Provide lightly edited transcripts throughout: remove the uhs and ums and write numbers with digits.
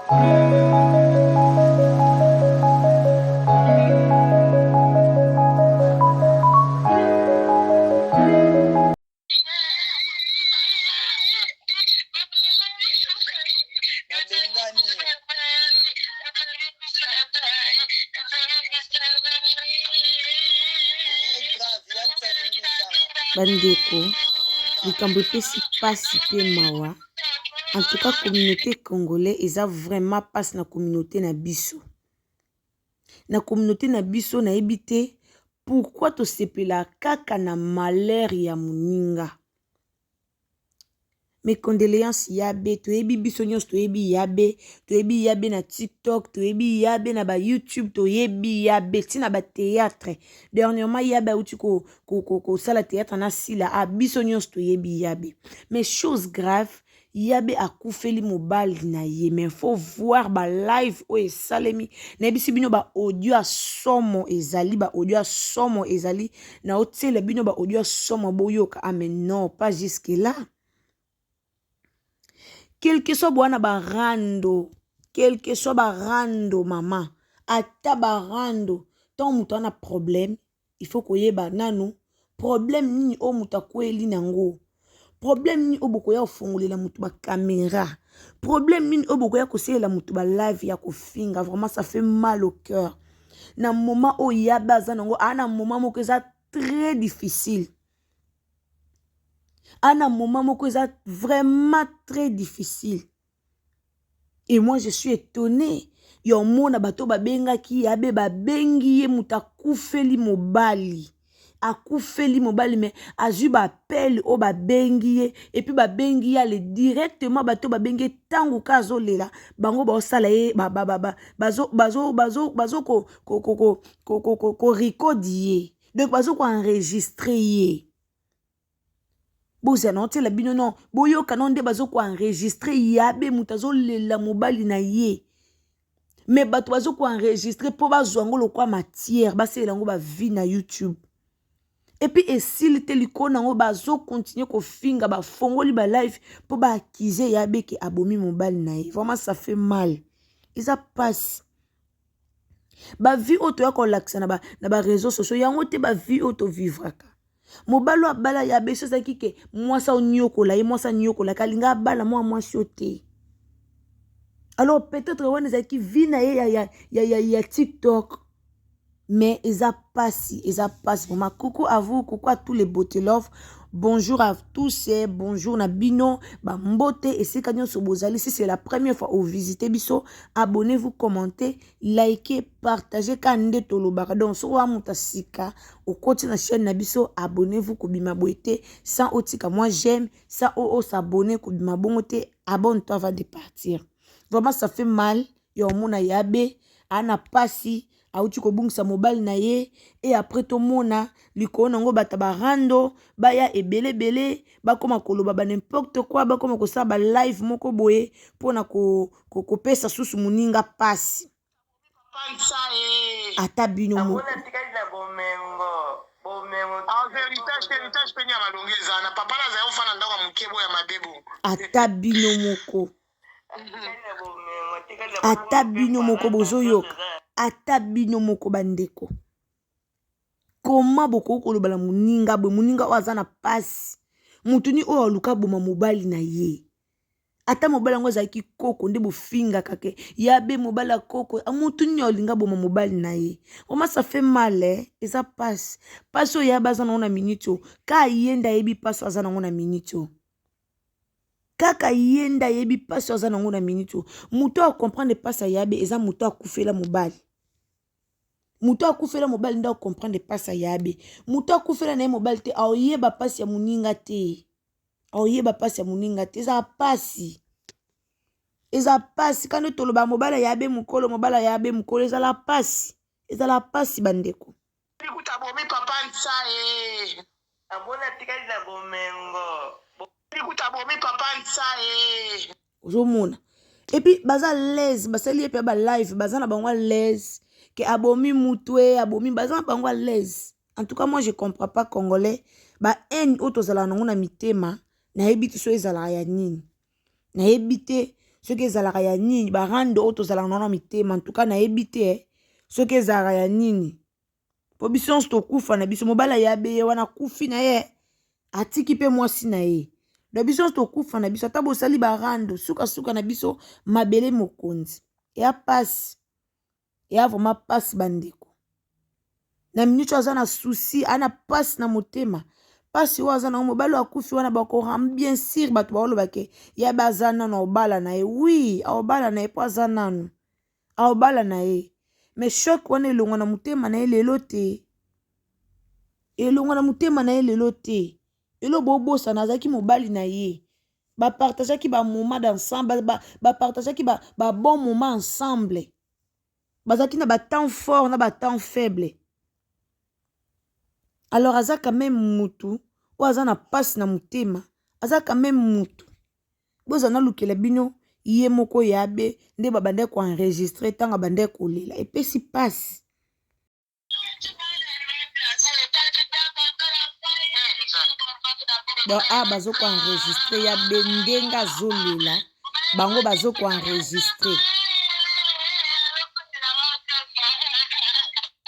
Bandeko, likambo epesi mpasi mpe mawa. En tout cas, communauté congolais eza vraiment mpasi na communauté na biso. Na communauté na biso nayebi te pourquoi tosepela kaka na malheur ya moninga. Mes condoléances Yabe, toyebi biso nyonso toyebi Yabe, toyebi Yabe na TikTok, toyebi Yabe na ba YouTube, toyebi Yabe ti na ba théâtre. Dernièrement Yabe auti ko ko ko kosala théâtre na Sila, ah biso nyonso toyebi Yabe. Mais chose grave, Yabe akufeli mobali na ye, mais faut voir ba live oyo esalemi. Nayebisi bino ba audio ya somo ezali, ba audio ya somo ezali. Na otiela bino ba audio ya somo boyoka. Ah mais non, pas jusque là. Quelque soit bwana ba rando, quelque soit ba rando mama, ata ba rando, tant moto ana problème, il faut koyeba nanu problème nini oyo moto akweli nango problème nini oyo bokoya kofongolela moto bakamera problème nini oyo bokoya kosalela moto balive ya kofinga vraiment ça fait mal au cœur na moment oyo yaba aza nango aa na moment moko eza très difficile aa na moment moko eza vraiment très difficile Et moi je suis étonné ya omona bato babengaki ye abe babengi ye moto akufeli mobali akufeli mobali me azwi baappel oyo babengi ye epuis babengi ye ale directement bato babengi ye ntango ka azolela bango baosala ye bazo korecord ye donc bazo koenregistre ye bozala na otiela bino non boyoka no nde bazo ko enregistre yabe moto azolela mobali na ye me bato bazo ko enregistre mpo bazwa yango lokwa matière basalela yango bavie na youtube epuis esili te likolo na yango bazo continue kofinga bafongoli balive mpo baakize yabe ke abomi mobali na ye vraiment ça fait mal eza mpasi bavie oyo toya kolakisa na ba réseau sociaux yango te bavie oyo tovivraka mobali oyo abala ya beso ezalaki ke mwasi aoniokola ye mwasi aniokolaka alinga abala mwa mwasi oyo te alors peut-être wana ezalaki vie na ye ya tiktok mais eza pasi eza pasi vraiment coucou à vous coucou à tous les beauté love bonjour à tous et bonjour na bino bambote esika nyonso bozali si c'est la première fois ovisite biso abonnez-vous commentez likez partagez ka nde tolobaka donc soki oya moto ya sika okoti na chaîne na biso abonnez-vous kobima boye te sans otika mwa j'aime sans osabonne kobima bongo te abonne toi avant de partir vraiment ça fait mal ya omona yabe ana pasi awuti kobungisa mobali na ye e après tomona likolo nango bato barando baya ebele ebele bakoma koloba ba n'importe quoi bakoma kosala ba live moko boye mpona kopesa ko, ko susu moninga pasi ata bino moko ata bino moko ata bino moko bozoyoka ata bino moko bandeko koma bokoki koloba na moninga boye moninga oyo aza na mpasi moto nini oyo aluka aboma mobali na ye ata mobali yango azalaki koko nde bofingaka ke ya be mobali ya koko ah, moto nini olinga aboma mobali na ye vraiment ça fait mal eh? eza mpasi mpasi oyo ya aza nango na minute oyo ka ye nde ayebi mpasi oyo aza nango na minute oyo kaka ye nde ayebi mpasi oyo aza nango na minute oyo moto oyo acomprendre mpasi ya yabe eza moto akufela mobali moto akufela mobali nde acomprendre mpasi ya yabe moto akufela na ye mobali te aoyeba mpasi ya moninga te aoyeba mpasi ya moninga te eza mpasi eza mpasi kande toloba mobali ya yabe mokolo mobali ya yabe mokolo ezala mpasi ezala mpasi bandeko Kuta abomi papa nsaye. Amoni atikali na bomengo. Kuta abomi papa nsaye. Ozomona. Et puis baza l'aise basali ye mpe ba live baza na bango à l'aise ke abomi mutu e abomi baza na bango à l'aise. En tout cas moi je comprends pas congolais ba haine oyo tozalaka nango na mitema nayebi te so ezalaka ya nini. Nayebi te. Soki ezalaka ya nini barando oyo tozalaka na mitema, ntuka nayebi te eh. Soki ezalaka ya nini, mpo biso nyonso tokufa na biso. Mobali ayabe ye wana akufi na ye, atiki mpe mwasi na ye. Donc biso nyonso tokufa na biso, ata bosali barando, sukasuka na biso mabele mokonzi. Eya pasi, eya vraiment pasi bandeko. Na minute oyo aza na souci, ana pasi na motema, pasi oyo aza nango, mobali oyo akufi wana, bakoram bien sûr bato baoloba ke ye abe aza nanu aobala na ye. Oui, aobala na ye mpo aza nanu aobala na ye, mais choc wana elongwa na motema na ye lelo te, elongwa na motema na ye lelo te. Elo bobosana, azalaki mobali na ye, bapartageaki bamoment d'ensemble, bapartageaki babon moment ensemble, bazalaki na batemps fort na batemps faible. Alors aza quand même mutu oyo aza na mpasi na motema, aza quand même mutu. Bozala nalukela bino ye moko yabe nde babandaki koenregistre ntango abandaki kolela, epesi mpasi. Donc awa bazo koenregistre ya be ndenge azolela, bango bazo koenregistre.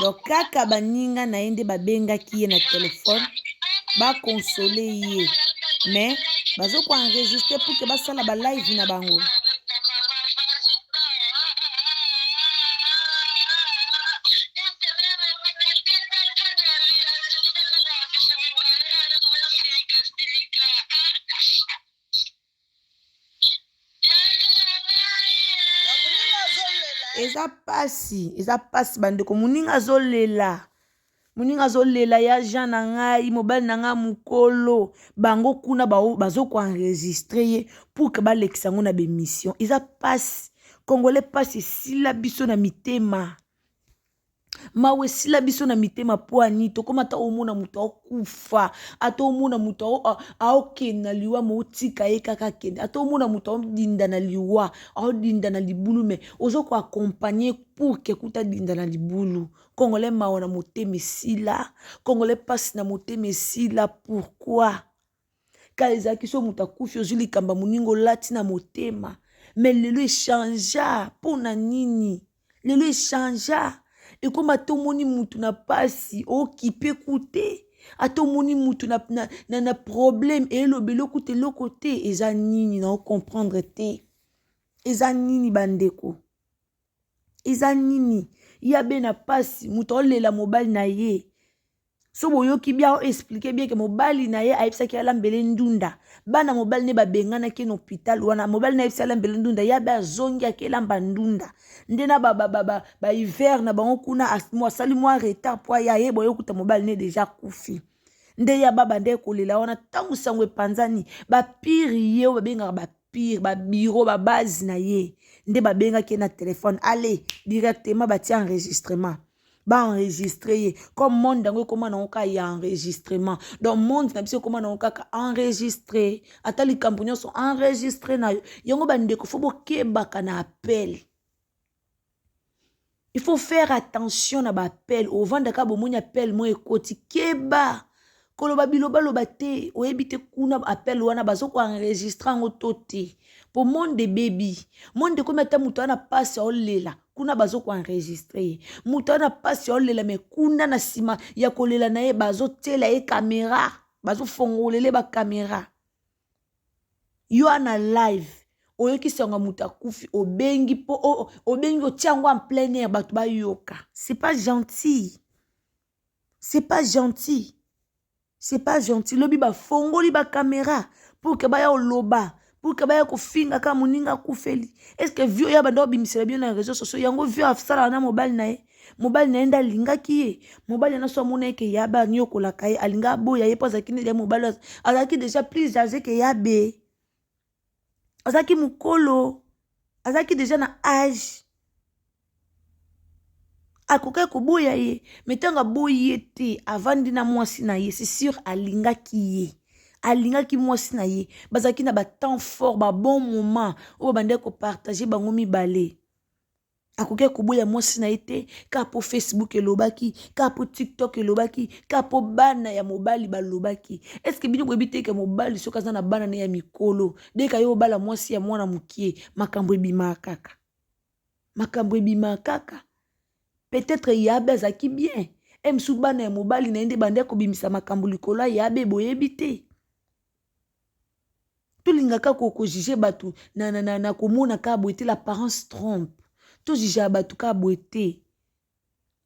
Donc kaka baninga na ye nde babengaki ye na telefone bakonsole ye, mais bazo koenregistre pour ke basala balive na bango. Eza pasi, eza pasi bandeko. Moninga azolela, moninga azolela ya Jean na ngai, mobali na ngai mokolo. Bango kuna bazo koenregistre ye pour ke balekisa yango na bemission. Eza pasi congolais, pasi esila biso na mitema, mawa esila biso na mitema. Pwani tokóma ata omona moto aokufa, ata omona moto aokende na liwa, ma otika ye kaka akende. Ata omona moto aodinda na liwa, aodinda na libulu, me oza koakompagne pour ke kuta adinda na libulu. Congolais, mawa na motema esila congolais, mpasi na motema esila. Pourquoi? Kala ezalaki so moto akufi, ozwi likambo ya moninga, olati na motema. Me lelo echangea mpo na nini? Lelo echangea, ekóma ata omoni mutu na pasi okipe ku te, ata omoni mutu na, na, na, na problème elobeli okuta eloko te. Eza nini? Na ocomprendre te, eza nini bandeko? Eza nini? Ya be na pasi, moto aolela mobali na ye. So boyoki bien, aoexplike bien ke mobali na ye ayebisaki alambele ndunda. Bana mobali ne babenganaki ye na hôpital wana, mobali na ayebisi alambele ndunda, ya be azongi akelamba ndunda nde na bahiver na bango kuna, asali mwa retard po aya ye boye okuta mobali ne deja akufi. Nde ya baba nde kolela wana, ntango sango epanzani, bapire ye oyo babengaka bapire, babiro babase na ye nde babengaki ye na telefone, ale directement batia enregistrement, baenregistre ye. Comme monde yango ekóma nango kaka ya enregistrement, donc monde na biso ekóma nango kaka enregistre, ata likambo nyonso enregistre na yo yango. Bandeko, fo bokebaka na appel, il faut faire attention na baappel. Ovandaka, bomoni appel mo ekoti, keba koloba bilobaloba te. Oyebi te kuna appel wana bazo koenregistre yango to te, po monde ebebi, monde ekomi ata moto wana mpasi aolela kuna, bazo koenregistre ye. Moto wana mpasi aolela, me kuna na nsima ya kolela na ye bazotiela ye kamera, bazofongolele bakamera. Yo ana live, oyoki sango moto akufi, obengi mpo obengi, otia yango en plein air, bato bayoka. C'est pas gentil, c'est pas gentil, c'est pas gentil. Lobi bafongoli bakamera pour ke baya oloba, pour ke baya kofinga kaka moninga akufeli. Est ce que vie oyo banda obimisela bino na réseau sociaux yango, vie asalaka na mobali na ye? Mobali na ye nde alingaki ye. Mobali yana so amona ye ke yabe anyokolaka ye, alinga aboya ye mpo azalaki nde mobali, azalaki déjà plus âgé ke yabe, azalaki mokolo, azalaki déjà na âge, akokaki koboya ye. Me ntango aboyi ye te, avandi na mwasi na ye, c'est sûr alingaki ye, alingaki mwasi na ye. Bazalaki na batemps fort, babon moment oyo babandaki kopartage bango mibale. Akoki koboya mwasi na ye te kaka mpo Facebook elobaki, kaka mpo TikTok elobaki, kaka mpo bana ya mobali balobaki. Eske bino boyebi te ke mobali soki aza na bana na ye ya mikolo, dès aye obala mwasi ya mwana mokie, makambo ebimaka kaka. Makambo ebimaka kaka. Peut-etre Yabe azalaki bien. E mosusu bana ya mobali na ye nde bandaki kobimisa makambo likolo ya Yabe, boyebi te. Tolinga kaka ko juger bato na, na, na, na komona kaka boye te, l'apparence trompe. To juger bato kaka boye te.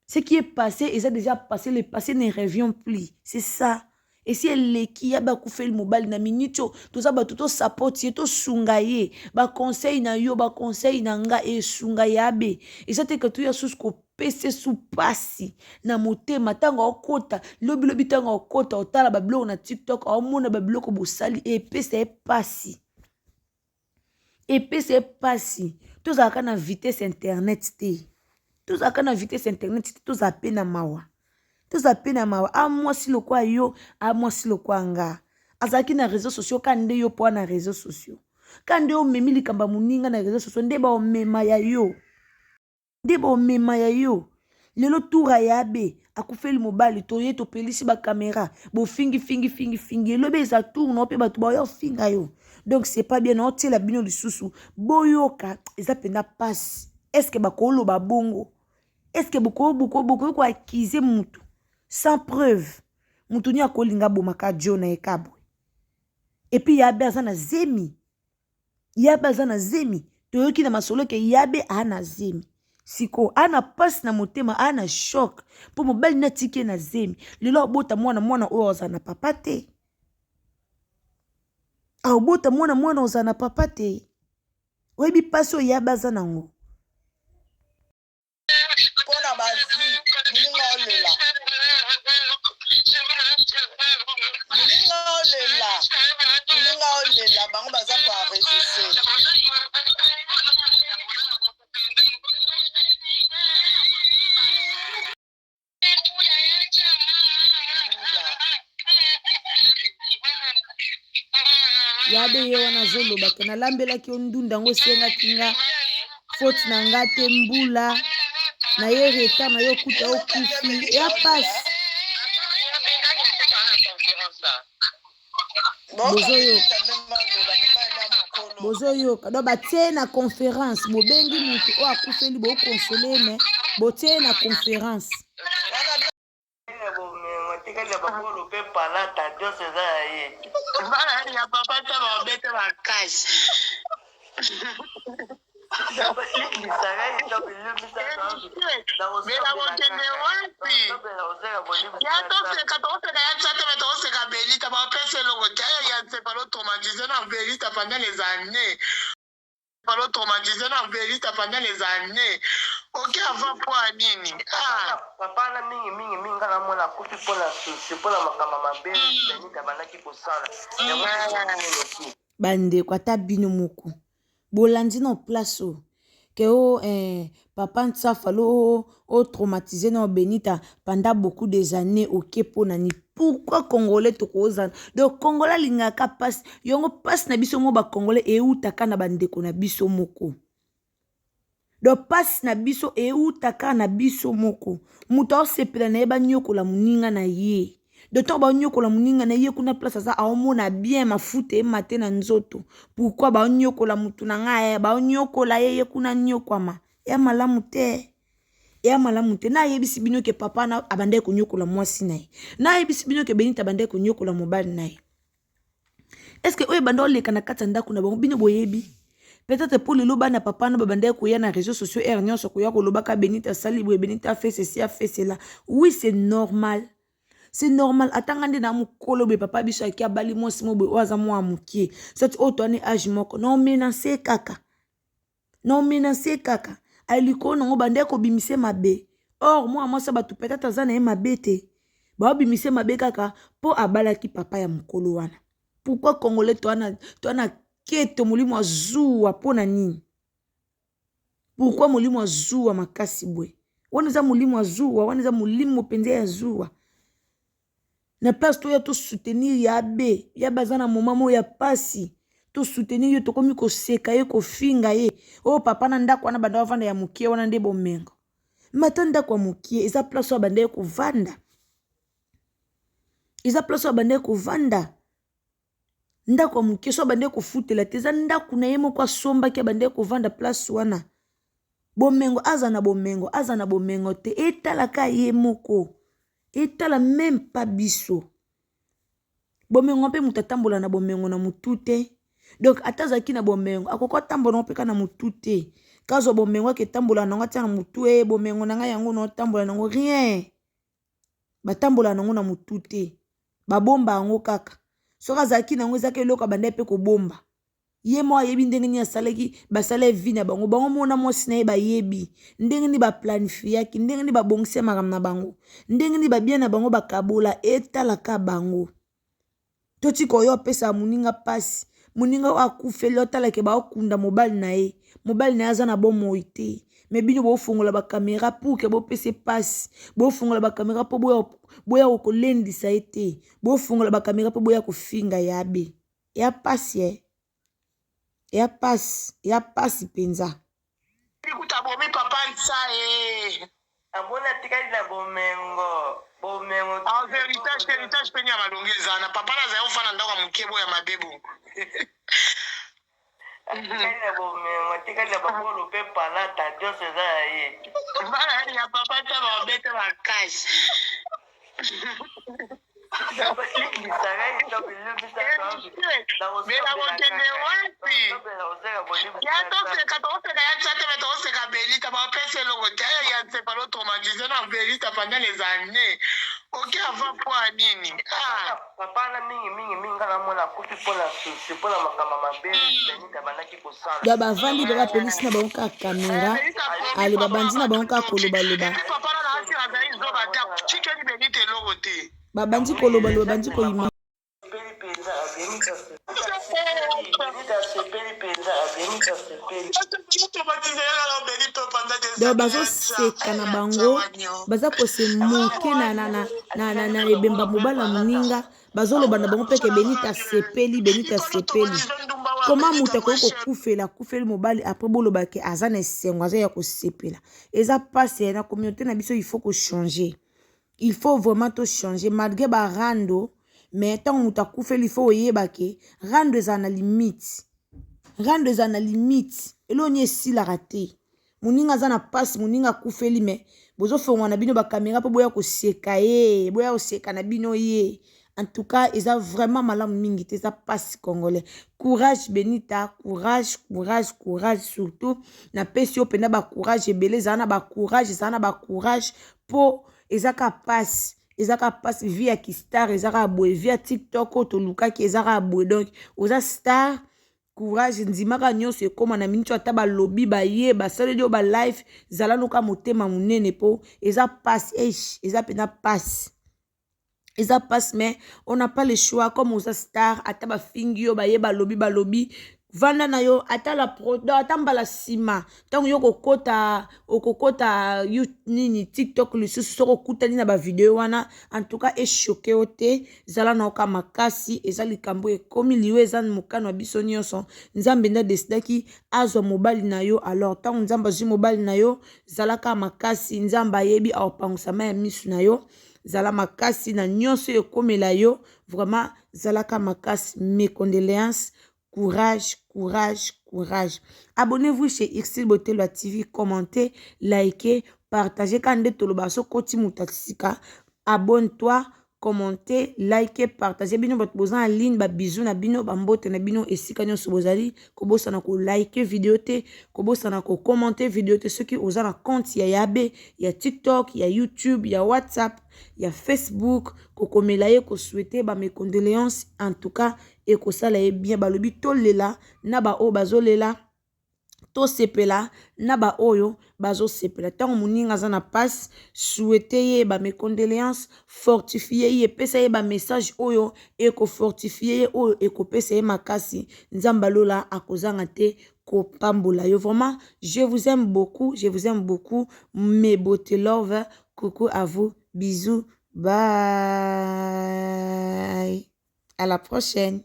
Ce qui est passé eza déjà passé, le passé ne revient plus. C'est ça. Esi eleki, ya bakufeli mobali na minute oyo toza bato tosapoti ye, tosunga ye. Ba conseil na yo, ba conseil na nga esunga yabe. Eza te ke toya susu kopesa su pasi na motema ntango aokota lobi lobi, ntango aokota otala ba biloko na TikTok, aomona ba biloko bosali, epesa ye pasi, epesa ye pasi. Tozalaka na vitesse internet te, tozalaka na vitesse internet te, tozala pe na mawa, tozala pe na mawa. A mwasi lokwa yo, a mwasi lokwa nga, azalaki na réseaux sociaux ka nde yo po na réseaux sociaux ka nde omemi likambo ya moninga na réseaux sociaux, nde baomema ya yo, nde baomema ya yo. Lelo tour ya Abe akufeli mobali, toye topelisi ba caméra, bofingi fingi fingi fingi, elobi eza tour na mpe bato baoya ofinga yo. Donc c'est pas bien. Naotiela bino lisusu, boyoka, eza mpenza pasi. Est-ce que bakoloba bongo? Est-ce que bokoki koaccuser mutu sans preuve? Mutu ni akolinga abomaka jo na ye kabwe. Et puis Yabe aza na zemi, Yabe aza na zemi, toyoki na masolo ke Yabe aa na zemi. Sikoyo aa na pasi na motema, aa na choc mpo mobali na atiki ye na zemi. Lelo abota mwana, mwana oyo azala na papa te, aobota mwana, mwana ozala na papa te. Oyebi pasi oyo Yabe aza nango. Mpona ba vie, moninga olela, moninga olela, moninga olela, bango baza ko enregistrer. Yabe ye wana azoloba ke nalambelaki yo ndunda yango esengaki nga faute na nga te, mbula na ye retard na yo okuta okufi ya pasi. Bozoyoka, bozoyoka. Donc batie na conférence, bobengi motu oyo akufeli, bokonsole, me botie na conférence. Atikali na babolo mpe palata nyonso eza ya ye. Bana ya papa ta babeta makasi. Bela kokende wapi? Ya toseka, toseka ya tsa te, me toseka Belita bapesa eloko te. Ya nsepa lo traumatise na Belita pendant les années. Lo traumatise na Belita pendant les années. Ok, avant po ya nini? Ah. Papa na mingi mingi mingi nga namona akufi mpona susi, mpona makambo mabe Benita abandaki kosala yango. Bandeko, ata bino moko bolandi na place oyo ke o papa Nsafa lo o traumatisé na Benita pendant beaucoup des années. Ok, mpo na nini? Pourquoi Congolais tokozala? Donc Congolais alingaka mpasi yango, mpasi na biso mo bacongolais eutaka na bandeko na biso moko. Donc mpasi na biso eutaka na biso moko. Moto aosepela na ye banyokola moninga na ye. Donc ntango banyokola moninga na ye kuna place aza, aomona bien mafuta emate na nzoto. Pourquoi baonyokola motu na ngai? Baonyokola ye, ye kuna nyokwama ya malamu te, eya malamu te. Nayebisi bino ke papa na abandaki konyokola mwasi na ye, nayebisi bino ke Benita abandaki konyokola mobali na ye. Est ce que oyo ebanda oleka na kati ya ndako na bango, bino boyebi? Peut-être mpo lelo bana papa na babandaki koya na réseaux sociaux heure nyonso koya kolobaka Benita asali boye, Benita a fait ceci, a fait cela. Oui, c'est normal, c'est normal. Ata nga nde na mokolo boye, papa biso aki abali mwasi mo boye oyo aza mwa mokie, soki oyo toani age moko, na omenace kaka, na omenace kaka aye likolo nango bandeki kobimise mabe. Or mwana mwasi ya bato peut-être aza na ye mabe te, baobimise mabe kaka mpo abalaki papa ya mokolo wana. Pourquoi Congolais toana keto, molimo azuwa? Mpo na nini? Pourquoi molimo azuwa makasi boye? Wana eza molimo azuwa, wana eza molimo mpenza ya zuwa. Na place toya tosoutenir Yabe, Yabe aza na moment moko ya pasi. Tosoutenir yo, tokomi koseka ye, kofinga ye. Oyo oh, papa na ndako wana banda bavanda ya mokie wana nde bomengo. Mata ndako ya mokie eza place oyo abandaki kovanda. Eza place oyo abandaki kovanda. Ndako ya mokie so abandaki kofutela te, eza ndako na ye moko asombaki, abandaki kovanda place wana. Bomengo aza na bomengo, aza na bomengo te, etalaka ye moko, etala meme pas biso. Bomengo mpe moto atambola na bomengo na motu te. Donc ata azalaki na bomengo akoki atambola nango mpe kaka na motu te. Kazwa bomengo ake tambola nango atia na motu e bomengo na ngai yango na otambola nango rien. Batambola nango na motu te. Babomba yango kaka. Soki azalaki nango ezalaki eloko abandaki mpe kobomba. Ye moko ayebi ndenge nini asalaki, basala ye vie na bango. Bango moko na mwasi na ye bayebi ndenge nini baplanifiaki, ndenge nini babongisi makambo na bango, ndenge nini babien na bango bakabola, etalaka bango. Totika oyo apesaka moninga mpasi, moninga oyo akufeli otalake baokunda mobali na ye, mobali na ye aza na bomoi te. Me bino bofongola bakamera pour ke bopesa ye mpasi, bofongola bakamera mpo boya kolendisa ye te, bofongola bakamera mpo boya kofinga yabe. Ya pasi eh. Ya pasi, ya pasi penza. Kuta abomi papa nsa eh. Amoni atikali na bomengo bomengo. En heritage, heritage pe ya malonga eza na papa na zayo fana ndako ya moke boya mabe bongo. Atikali na bomengo, atikali na babolo pe palata, nyonso eza ya ye. Bana ya papa ta ba bete makasi. Bela kokende wapi? Ya toseka toseka ya nsa te me toseka Belita bapesa eloko te ya nsepa lo traumatise na Belita pendant les années oke avant mpo ya nini? Ah. Papa na mingi mingi mingi nga namona akufi mpo na susi mpo na makambo mabe Benita abandaki kosala. Donc bavandi mpe bapelisi na bango kaka kamera ale babandi na bango kaka kolobaloba. Papa na asi azali zoba te atikeli Benita eloko te. Babandi kolobaloba babandi koyima. Asepeli mpenza Benita asepeli Benita asepeli mpenza Benita asepeli. Donc bazoseka na bango, baza kose moke na, na, na, na, na, na ebemba mobali ya moninga, bazoloba na bango mpe ke Benita asepeli, Benita asepeli. Koma moto akoki kokufela akufeli mobali apres boloba ke aza na esengo, aza ya kosepela. Eza mpasi na communauté na biso, il faut kochanger. Il faut vraiment to changer malgré ba rando, mais ntango moto akufeli il faut oyeba ke rando ezala na limite. Rando ezala na limite, eloko nini esilaka te. Moninga aza na mpasi, moninga akufeli, mais bozofongwa na bino bakamera mpo boya koseka ye, boya koseka na bino ye. En tout cas eza vraiment malamu mingi te, eza mpasi congolais. Courage Benita, courage, courage, courage. Surtout napesi yo mpenza bacourage ebele, ezala na bacourage, ezala na bacourage mpo eza kaka mpasi, eza kaka mpasi. Vie ya kistar eza kaka boye, vie ya tiktok oyo tolukaki eza kaka boye. Donc oza star, courage, ndimaka nyonso ekóma na miniti ata balobi baye basaleli yo balive, zala noka motema monene mpo eza mpasi. Eish, eza mpenza mpasi, eza mpasi, mais on n'a pas le choix. Comme oza star, ata bafingi yo baye balobi balobi, vanda na yo ata la pro, ata mbala nsima ntango yo kokota okokota nini tiktok lisusu, soki okutani na bavideo wana, en tout cas echoke yo te, zala na oka makasi. Eza likambo ekomi liwa, eza mokano ya biso nyonso. Nzambe nde adesidaki azwa mobali na yo, alors ntango Nzambe azwi mobali na yo, zalaka makasi. Nzambe ayebi aopangusama ya misu na yo. Zala makasi na nyonso ekomela yo, vraiment zalaka makasi. Mes condoléances, courage, courage, courage. Abonnez-vous chez Ursule Botelwa TV, commentez, likez, partagez. Quand nde toloba so koti muta sika, abonne-toi, commentez, likez, partagez. Bino bato boza en ligne, ba bisous na bino, ba mbote na bino esika nyonso bozali. Kobosana ko liker vidéo te, kobosana ko commenter vidéo te. Soki oza na compte ya Yabe, ya TikTok, ya YouTube, ya WhatsApp, ya Facebook, kokomela ye, kosouhaiter ba mes condoléances. En tout cas ekosala ye bien. Balobi tolela na ba oyo bazolela, tosepela na ba oyo bazosepela. Ntango moninga aza na passe, souhaite ye ba mes condoléances, fortifie ye, pesa ye ba message oyo ekofortifie ye, oyo ekopesa ye makasi. Nzambe alola akozanga te kopambola yo. Vraiment je vous aime beaucoup, je vous aime beaucoup, mes beautés love. Coucou à vous, bisous, bye, à la prochaine.